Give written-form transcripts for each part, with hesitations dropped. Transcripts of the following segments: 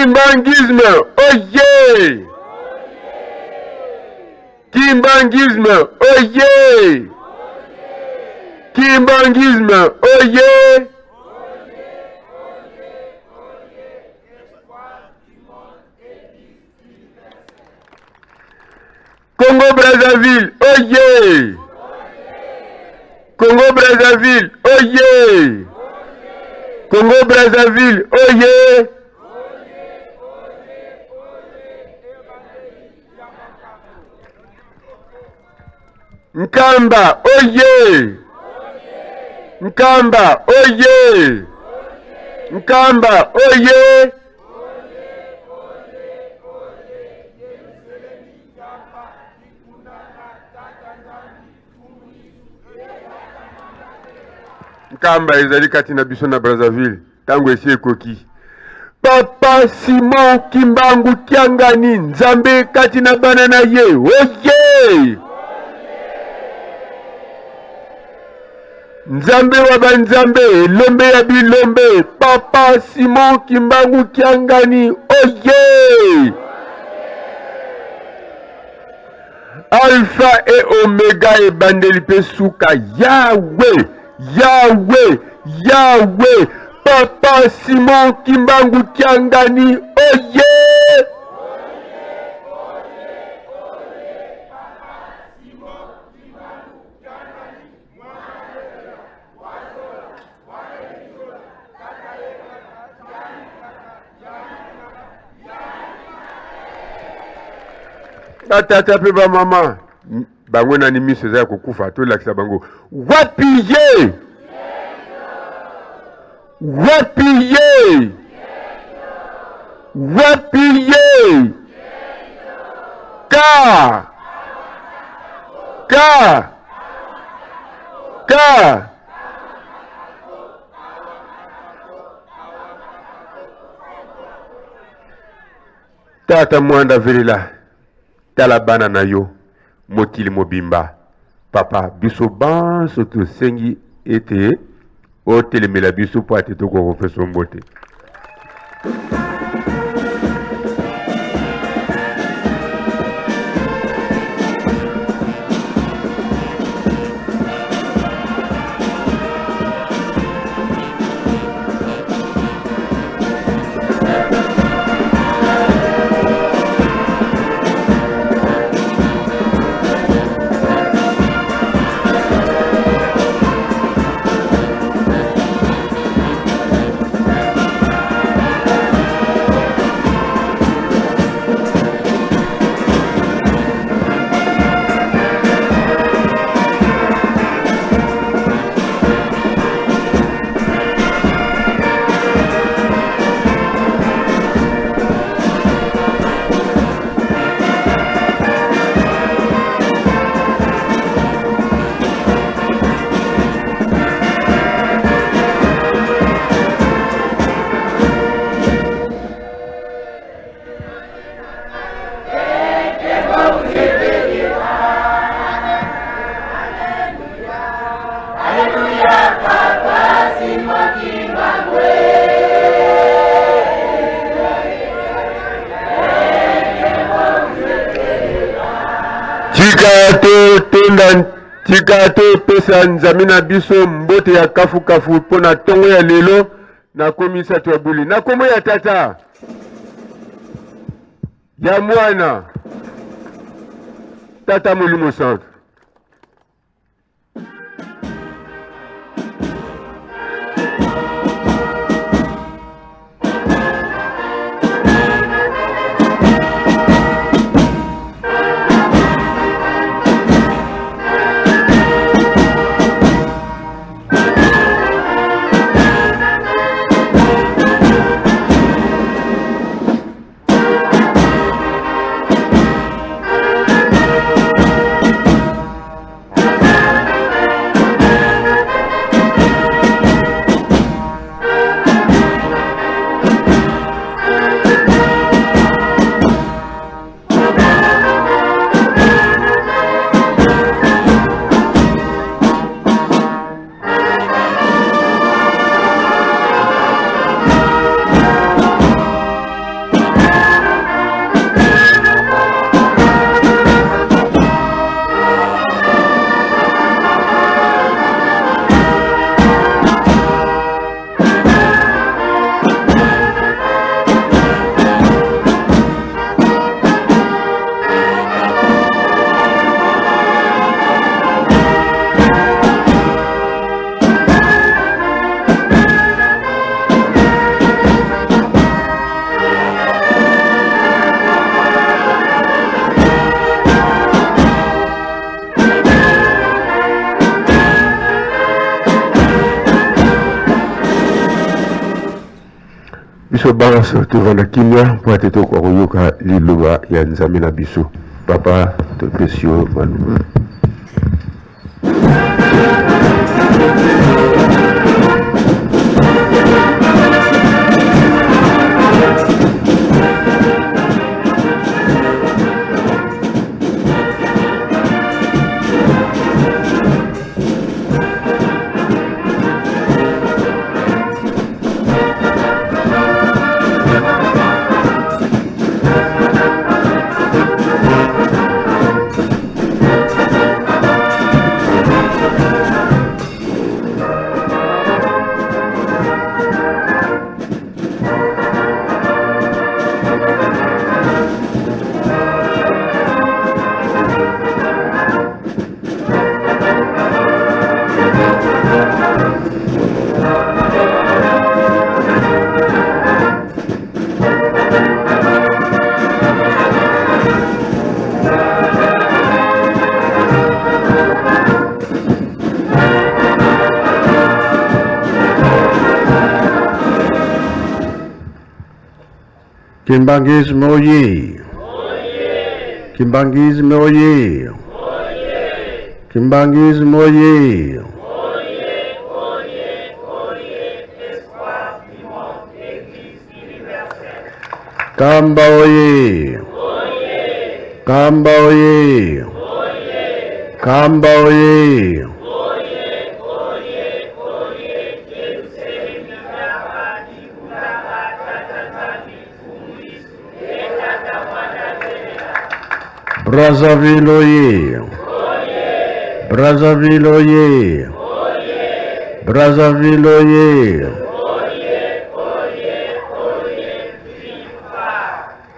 Kimbanguisme oye! Kimbanguisme oye! Kimbanguisme oye! Congo Brazzaville oye! Congo Brazzaville oye! Congo Brazzaville oye! Nkamba oye! Nkamba oye! Nkamba oye! Nkamba ezali kati na biso na Brazzaville ntango esi ekoki. Papa Simon Kimbangu Kiangani, Nzambe kati na bana na ye, oye! Nzambe wa banzambe, elombe ya bilombe, Papa Simon Kimbangu Kiangani, oye! Alpha et Omega, ebandeli mpe suka, Yahweh, Yahweh, Yahweh, Papa Simon Kimbangu Kiangani, oye! Batata mpe bamama bango nani miso eza ya kokufa, tolakisa bango wapi ye, wapi ye, wapi ye ka ka ka Tata Mwanda Velela, tala bana na yo mokili mobimba. Papa, biso banso tosengi ete otelemela biso mpo ate tokoka kopesa mbote. Tika totonda, tika topesa Nzambe na biso mbote ya kafukafu mpo na ntongo ya lelo. Nakomi misato ya bule na kombo ya Tata, ya Mwana, Tata Molimo Santu. Biso banso tovanda kimia mpo ete tokoka koyoka liloba ya Nzambe na biso. Papa, topesi yo maloba. Kimbanguisme oye! Kimbanguisme oye! Kimbanguisme oye! Kamba oye! Kamba oye! Kamba oye! Brazzaville oye! Brazzaville oye! Brazzaville oye!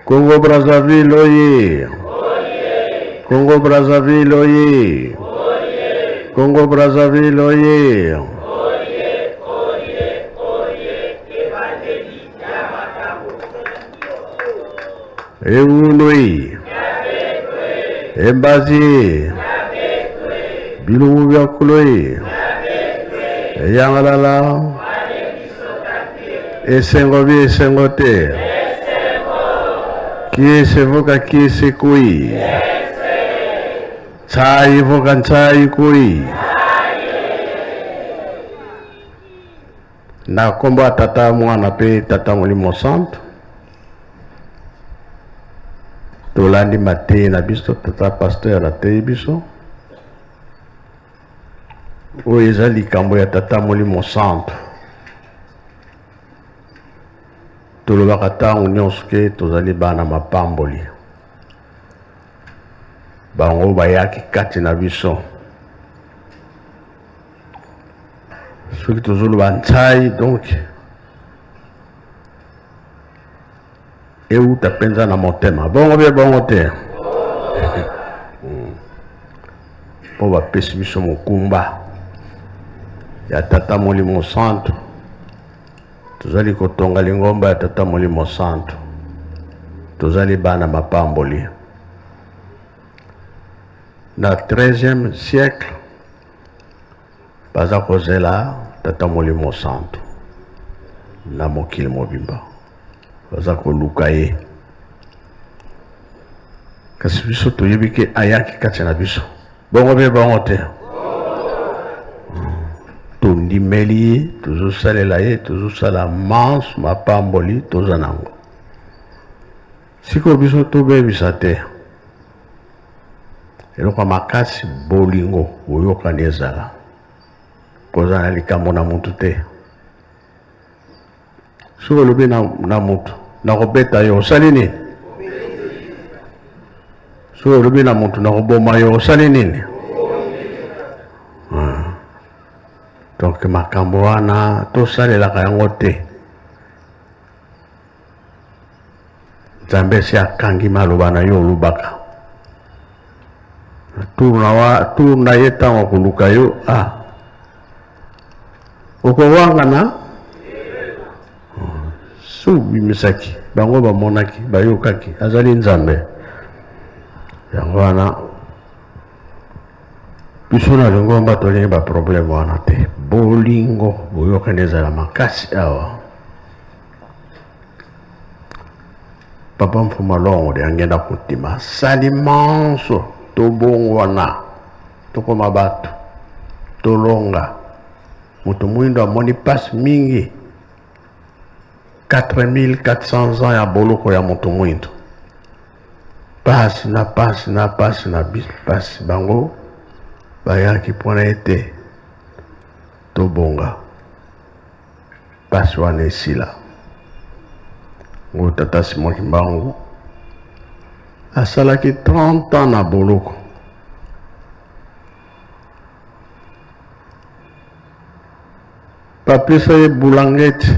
Congo Brazzaville oye! Congo Brazzaville oye! Congo Brazzaville oye! Ewunui Embazi Bilungu bya Kuloi Eyangalala Esengo bi esengo te Kiese voka kiese kui Tsai voka ntsai kui Na nkombo ya Tata, Mwana mpe Tata Molimo Santu, tolandi mateyi na biso. Tata pasteur ateyi biso oyo eza likambo ya Tata Molimo Santu. Tolobaka ntango nyonso ke tozali bana mapamboli, bango bayaki kati na biso. Soki tozoloba ntsai, donc euta mpenza na motema, bongo bie bongo te, mpo bapesi biso mokumba ya Tata Molimo Santu. Tozali kotonga lingomba ya Tata Molimo Santu, tozali bana mapamboli. Na 13e siècle baza kozela Tata Molimo Santu na mokili mobimba, baza koluka ye, kasi biso toyebi ke ayaki kati na biso, bongo mpe bongo te. Tondimeli ye, tozosalela ye, tozosala manso mapamboli toza nango. Sikoyo biso tobebisa te. Eloko ya makasi bolingo, boyokani ezala. Kozala na likambo na mutu te. Soki olobi na, na mutu nakobeta yo, osali nini? Soki olobi na mutu nakoboma yo, osali nini? Ah. Donc makambo wana tosalelaka yango te. Nzambe esi akangi maloba na yo olobaka. Tour na wa tour na ye ntango akoluka yo ah okowangana so obimisaki bango bamonaki bayokaki azali Nzambe. Yango wana biso na lingomba tolingi ba problème wana te. Bolingo boyokani ezala makasi awa. Papa Mfuma Longo diangienda kuntima asali manso tobongwana tokoma bato tolonga moto mwindo amoni pasi mingi 4400 ans ya boloko ya moto mwindo pasi na pasi na pasi na pasi bango bayaki mpona ete tobonga Pasi wana esila. Ngo tata Simon Kimbangu asalaki 30 ans na boloko. Bapesa ye bulangeti.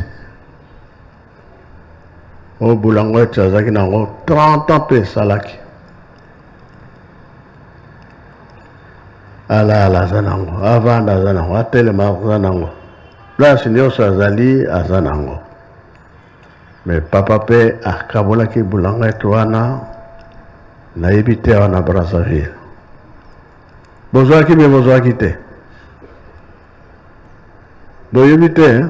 Oyo bulangeti azalaki na yango 30 ans mpe esalaki. Alala aza nango, avanda aza nango, atelema aza nango, place nyonso azali aza nango. Me papa mpe akabolaki bulangeti wana, nayebi te awa na Brazzaville. Bozwaki me bozwaki te, boyebi te eh?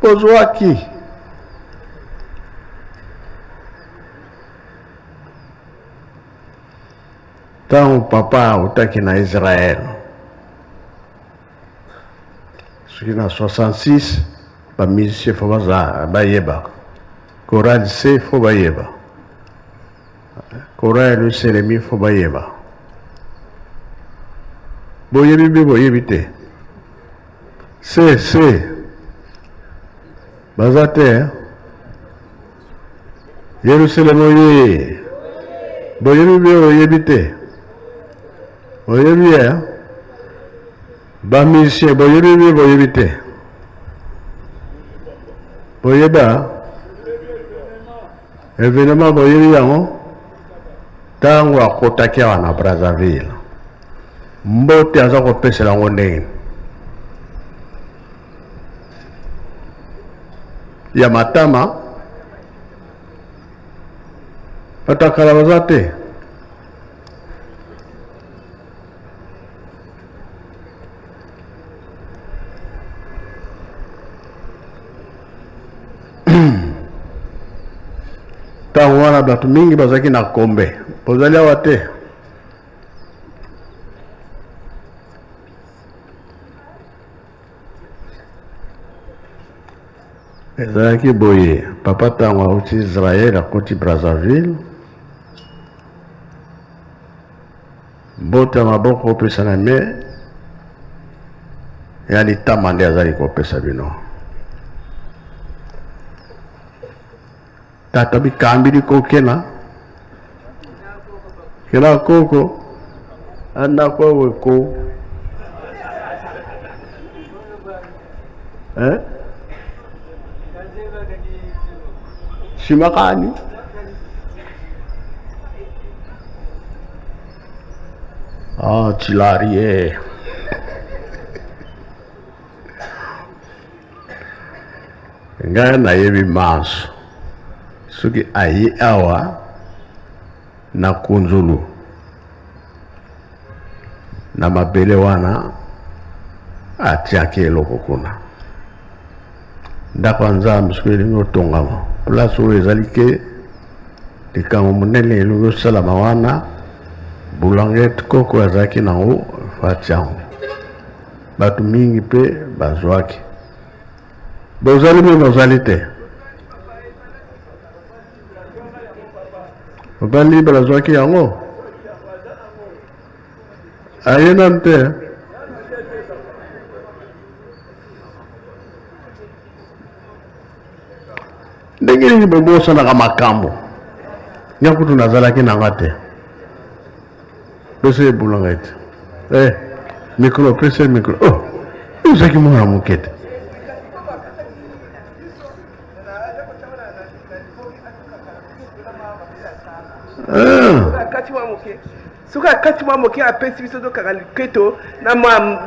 Bozwaki. Ntango papa autaki na Israël soki na 66 ba musicien fo baza bayeba chorale C fo bayeba chorale Luselemi fo bayeba boyebi mpe boyebi te C C baza te eh? Yerusaleme oye! Boyebi mpe oyebi te? Oyebi ye? Ba musicien boyebi mpe boyebi te? Boyeba evenement boyebi yango ntango akotaki awa na Brazzaville mbote aza kopesela yango ndenge ya matama bato ya kala baza te ntango wana bato mingi bazalaki na kombe bozali awa te Ezalaki boye, papa ntango auti Israël akoti Brazzaville, mbote ya maboko opesa na me ya litama nde azali kopesa bino. Tata bikambi likokena kela koko andako weko eh? Shimakani ah chilarie Ngai nayebi manso soki aye awa na kunzulu na mabele wana atiaki eloko kuna ndako ya nzambe soki elingi otongama place oyo ezali ke likambo monene elingi osalama wana boulangete koko azalaki nango fatia yango bato mingi mpe bazwaki Bozali mpe bozali te. Papa Libre azwaki yango aye nanu te. Ndenge nini bobosanaka makambo? Nga kutu nazalaki na nga te. Pesa ye bulanga ete. Eh, micro, pesa ye micro. Oh, ozalaki mwana moke te. Ah. Soki akati mwa moke apesi biso tokanga liketo na mwa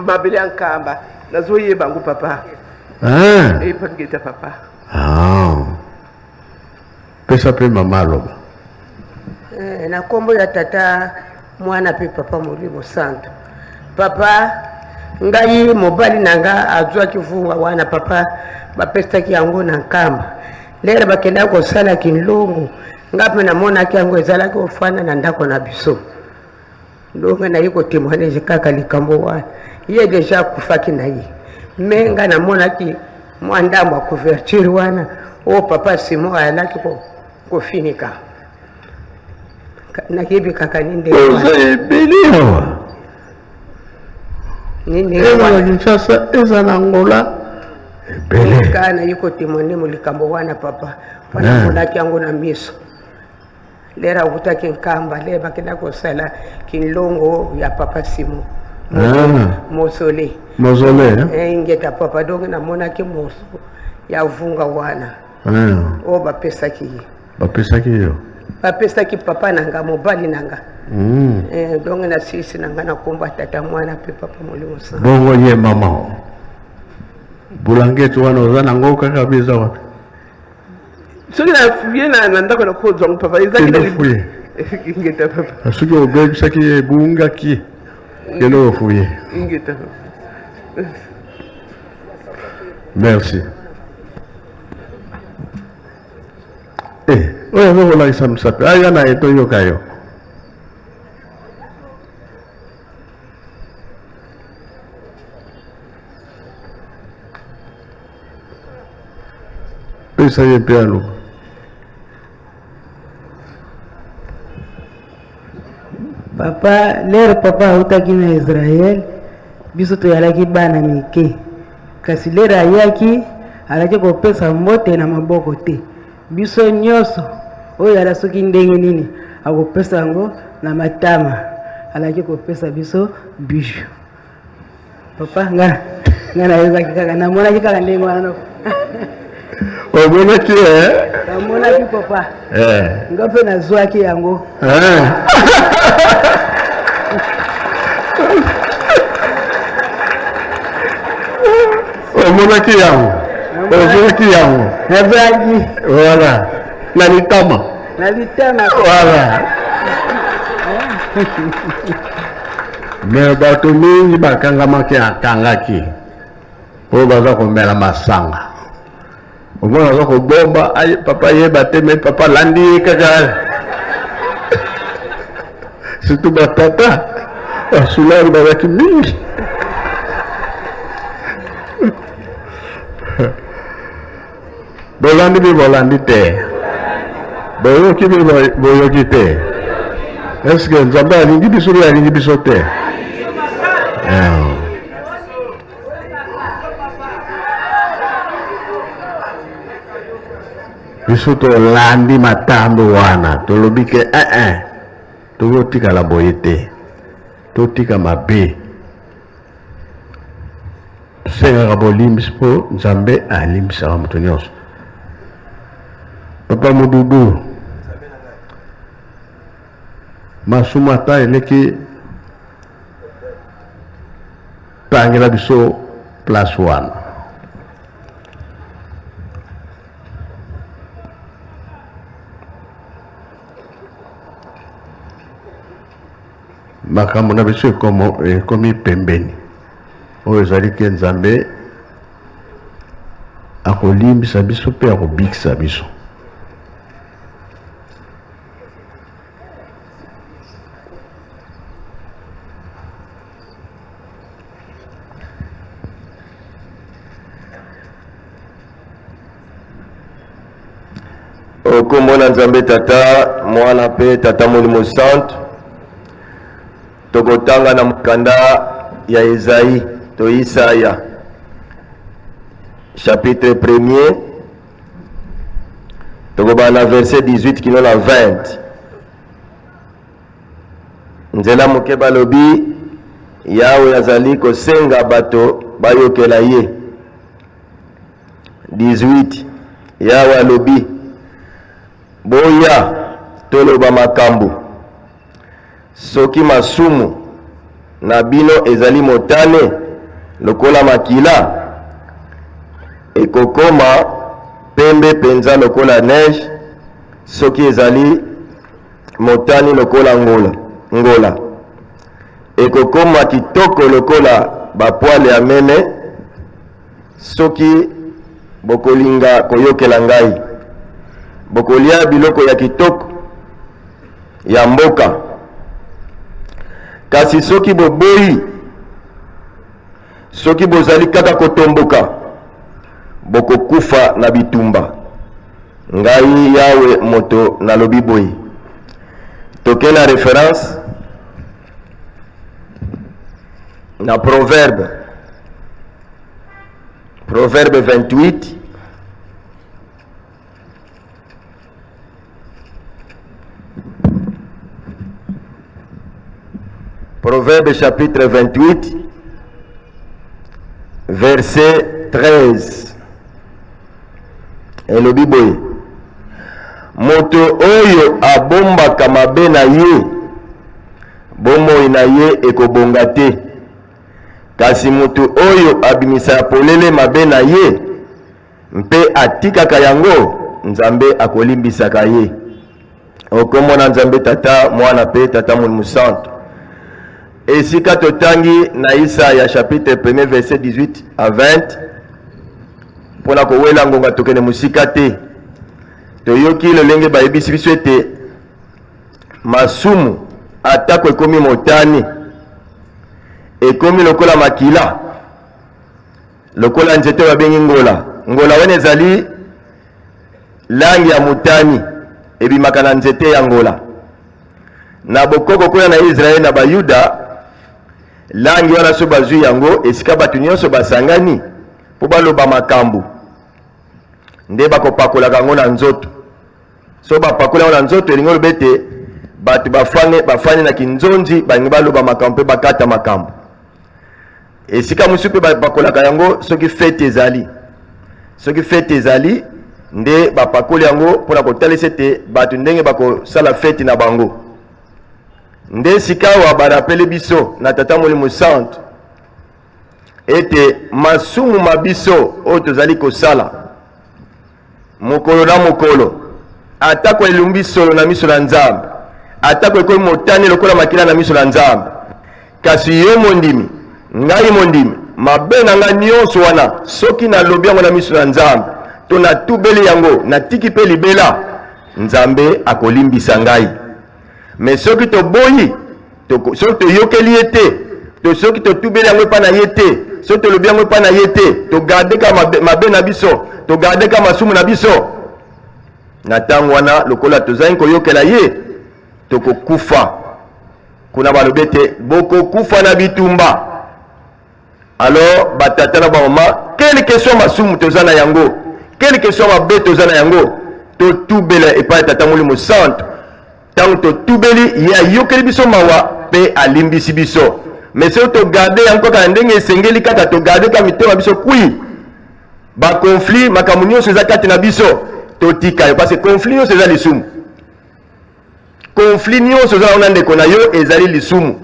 mabele ya nkamba nazoyeba yango papa. Ah. Epangeta papa. Ah. Pesa pe mama aloba. Eh, na kombo ya tata mwana pe papa molimo santu papa ngai mobali na nga azwaki vunga wana papa bapesaki yango na nkamba. Lere bakendaki kosala kinlongo, nga mpe namonaki yango ezalaki kofanda na ndako na biso. Donc naye ko témoigner kaka likambo wana. Ye deja akufaki na ye. Mais nga namonaki mwa ndambo ya couverture wana oyo papa Simon ayalaki kofinika. Nayebi kaka ni ndenge wana. Oza ebele awa. Ni ndenge Eza na wana. Kinshasa, eza na Angola. Ebele. Kaka naye ko témoigner mo likambo wana papa. Mpo Ah. namonaki yango na miso. Lere awutaki Nkamba, lere bakenda kosala kinlongo ya papa Simon. Ah. Mausolée. Mausolée, hein? Eh, ingeta papa, donc namonaki morceau ya vunga wana. Ah. Oyo bapesaki ye. Bapesaki yo? Bapesaki papa na nga, mobali na nga. Eh, donc nasilisi na nga na kombo ya tata mwana pe papa molimo santu. Bongo ye mama. Bulangeti wana oza nango kaka biza wapi? Soki na fouille na ndako na kozwa ngo papa ezaki na Kende fouille. Ingeta papa. Soki obebisaki ye ebungaki, kende ofouille. Ingeta papa. Merci. Eh, oyo aza kolakisa misapi aya na ye toyoka yo. Pesa ye mpe aloba. Papa, lere papa autaki na Israël, biso toyalaki bana mike. Kasi lere ayaki, alaki kopesa mbote na maboko te. Biso nyonso oyo ala soki ndenge nini akopesa yango na matama, alaki kopesa biso bijou. Papa, nga nga nayebaki kaka, namonaki kaka ndenge wana. Omonaki, eh? Namonaki papa. Eh. Nga mpe nazwaki yango. Eh. Omonaki yango. Ozwaki yango. Nazwaki. Voilà. Na litama. Na litama. Voilà. Mais bato mingi bakangamaki akangaki oyo baza komela masanga, omona aza kobomba, ay, papa yeba te, mais papa alandi ye kaka. Surtout batata basulari bazalaki mingi. Bolandi bi bolandi te, boyoki bi boyoki te. Est-ce que Nzambe alingi biso bi alingi biso te? Biso tolandi matambe wana, tolobi ke eh, eh, tokotikala boye te, totika mabe. Tosengaka bolimbisi mpo Nzambe alimbisaka moto nyonso. Papa Modudu, masumu ata eleki, tangela biso place wana. Makambo na biso ekomi pembeni. Oyo ezali ke Nzambe akolimbisa biso mpe akobikisa biso. Nkombo na Nzambe Tata, Mwana mpe Tata Molimo Santu. Tokotanga na mokanda ya Ezayi to Isaya chapitre premier, tokobanda na verset 18 kino na 20. Nzela moke balobi, Yawe azali kosenga bato bayokela ye. 18 Yawe alobi, Boya toloba makambo. Soki masumu na bino ezali motane lokola makila, ekokoma pembe penza lokola neige, soki ezali motani lokola ngola, ngola ekokoma kitoko lokola bapwale ya meme. Soki bokolinga koyokela ngai. Bokolia biloko ya kitoko ya mboka. Kasi soki boboyi, soki bozali kaka kotomboka, bokokufa na bitumba. Ngai Yawe moto nalobi boye. Toke na reference na Proverbe, Proverbe 28. Proverbe chapitre 28, verset 13. Elobi boye: moto oyo abombaka mabe na ye, bomoi na ye ekobonga te, kasi moto oyo abimisaka polele mabe na ye mpe atikaka yango, Nzambe akolimbisaka ye. Okombo na Nzambe Tata, Mwana mpe Tata Molimo Santo. Esika totangi na Isaya chapitre 1 verset 18 à 20, mpo na kowela ngonga tokende mosika te, toyoki lolenge bayebisi biso ete masumu atako ekomi motani, ekomi lokola makila, lokola nzete babengi ngola. Ngola wana ezali langi ya motani ebimaka na nzete ya ngola. Na bokoko kuna na Israele na Bayuda, langi wana so bazwi yango esika bato nyonso basangani mpo baloba makambo, nde bakopakolaka yango na nzoto. So bapakoli yango na nzoto, elingi oloba ete bato bafandi na kinzonzi, balingi baloba makambo mpe bakata makambo. Esika mosusu mpe bapakolaka yango soki feti ezali. Soki feti ezali nde bapakoli yango mpo na kotalisa ete bato ndenge bakosala feti na bango. Nde sikawa barapele biso na Tata Molimo Santu ete masumu ma biso oyo tozali kosala mokolo na mokolo, atako elumbi solo na miso na Nzambe, atako ekomi motane lokola makila na miso na Nzambe, kasi yo mondimi, ngai mondimi, mabe na ngai nyonso wana, soki nalobi yango na miso na Nzambe, to natubeli yango, natiki mpe libela, Nzambe akolimbisa ngai. Me soki toboyi, soki toyokeli ye te, to soki totubeli yango epai na ye te, soki tolobi yango epai na ye te, togarde kaka mabe, mabe na biso, togarde kaka masumu na biso, na ntango wana lokola tozangi koyokela ye, tokokufa. Kuna balobi ete bokokufa na bitumba. Alors batata na bamama, quel que soit masumu toza na yango, quel que soit mabe toza na yango, totubela epai ya Tata Molimo Santu. Ntango totubeli ye, ayokeli biso mawa mpe alimbisi biso. Mais soki togarde yango kaka na ndenge esengeli, kaka togarde kaka mitema biso kui baconflit, makambo nyonso eza kati na biso, totika yo, parce que conflit nyonso eza lisumu. Conflit nyonso oza nango na ndeko na yo ezali lisumu.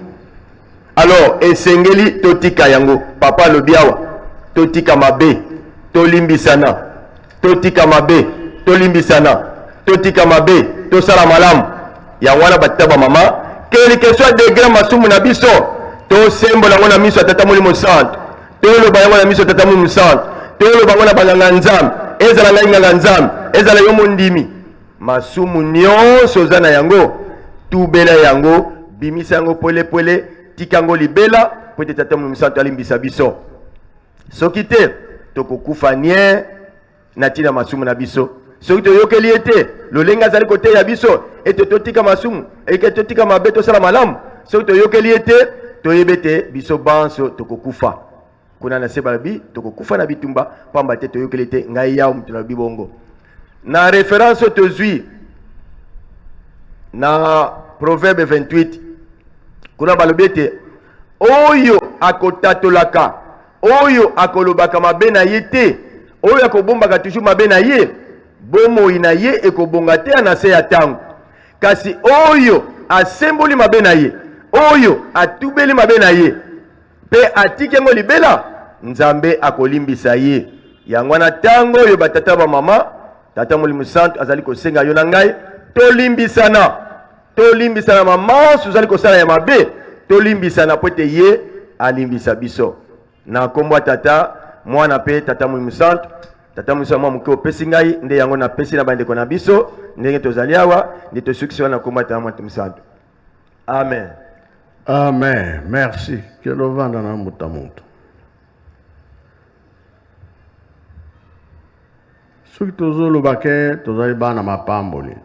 Alors esengeli totika yango. Papa alobi awa, totika mabe, tolimbisana, totika mabe, tolimbisana, totika mabe, tosala malamu. Yango wana batata ba mama, quel que soit degre masumu na biso, tosembola yango na miso ya Tata Molimo Santu, toloba yango na miso ya Tata Molimo Santu, toloba yango na banganga Nzambe, ezala ngai nganga Nzambe, ezala yo mondimi. Masumu nyonso oza na yango, tubela yango, bimisa yango pwele-pwele, tika yango libela, mpo ete Tata Molimo Santu alimbisa biso. Soki te, tokokufa nie na ntina masumu na biso. Soki toyokeli ye te, lolenge azali koteya biso ete totika masumu, eke totika mabe, tosala malamu. Soki toyokeli ye te, toyebi ete biso banso tokokufa. Kuna na se balobi tokokufa na bitumba pamba te toyokeli te. Ngai Yawe moto nalobi bongo. Na reference oyo tozwi na Proverbe 28, kuna balobi ete oyo akotatolaka, oyo akolobaka mabe na ye te, oyo akobombaka toujours mabe na ye, bomoi na ye ekobonga te na se ya ntango. Kasi oyo asemboli mabe na ye, oyo atubeli mabe na ye mpe atiki yango libela, Nzambe akolimbisa ye. Yango wana ntango oyo batata bamama, Tata Molimo Santu azali kosenga yo na ngai tolimbisana, tolimbisana mamanso ozali kosala ya mabe, tolimbisana mpo ete ye alimbisa biso. Na nkombo ya Tata, Mwana mpe Tata Molimo Santu. Tata Musa, mwa moke opesi ngai nde yango napesi na bandeko na biso ndenge tozali awa, nde tosukisi wana nkombo ya Tata Mwana Mosantu. Amen. Amen. Merci. Kende ovanda na mbuta moto. Soki tozoloba ke tozali bana mapamboli,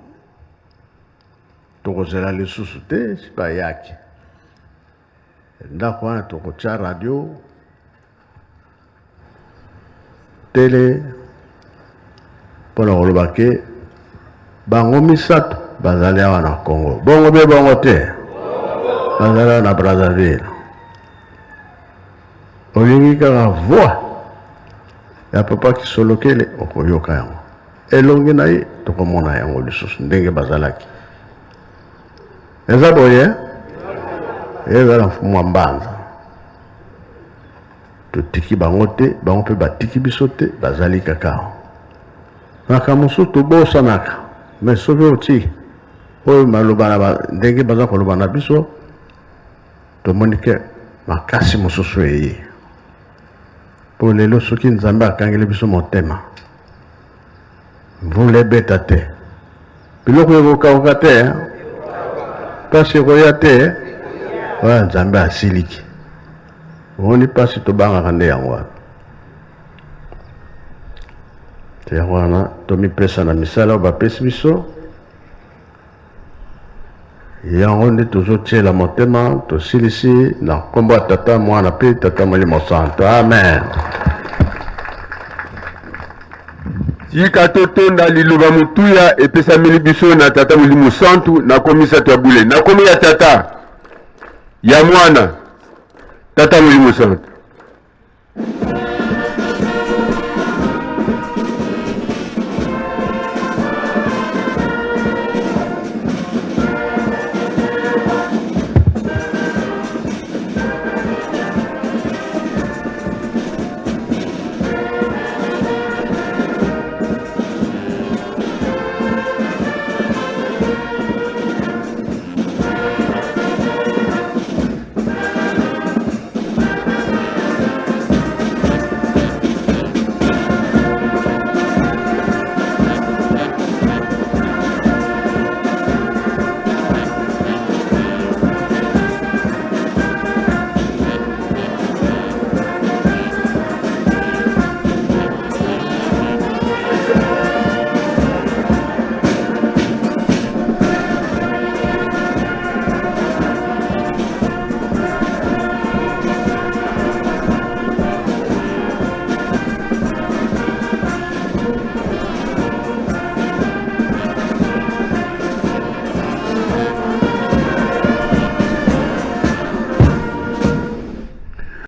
tokozela lisusu te si bayaki ndako wana, tokotya radio tele mpo na koloba ke bango misato bazali awa na Congo, bongo be bongo te, bazali awa na Brazzaville. Olingi kaka voix ya papa Kisolokele, okoyoka yango elongi na ye, tokomona yango lisusu ndenge bazalaki. Eza boye, ezala mfumu wa Mbanza, totiki bango te, bango mpe batiki biso te, bazali kaka. Makambo mosusu tobosanaka, me soki oti oyo maloba na ndenge baza koloba na biso, tomoni ke makasi mosusu eye. Mpo lelo soki Nzambe akangeli biso motema, mvula ebeta te, biloko ekokauka te, mpasi ekoya te, oyo Nzambe asiliki. Omoni mpasi tobangaka nde yango wana. Yango wana tomipesa na misala oyo bapesi biso, yango nde tozotiela motema. Tosilisi na nkombo ya Tata, Mwana mpe Tata Molimo Santo. Amen. Tika totonda liloba motuya epesameli biso na Tata Molimo Santu na komisato ya bule. Na kombo ya Tata, ya Mwana, Tata Molimo Santu.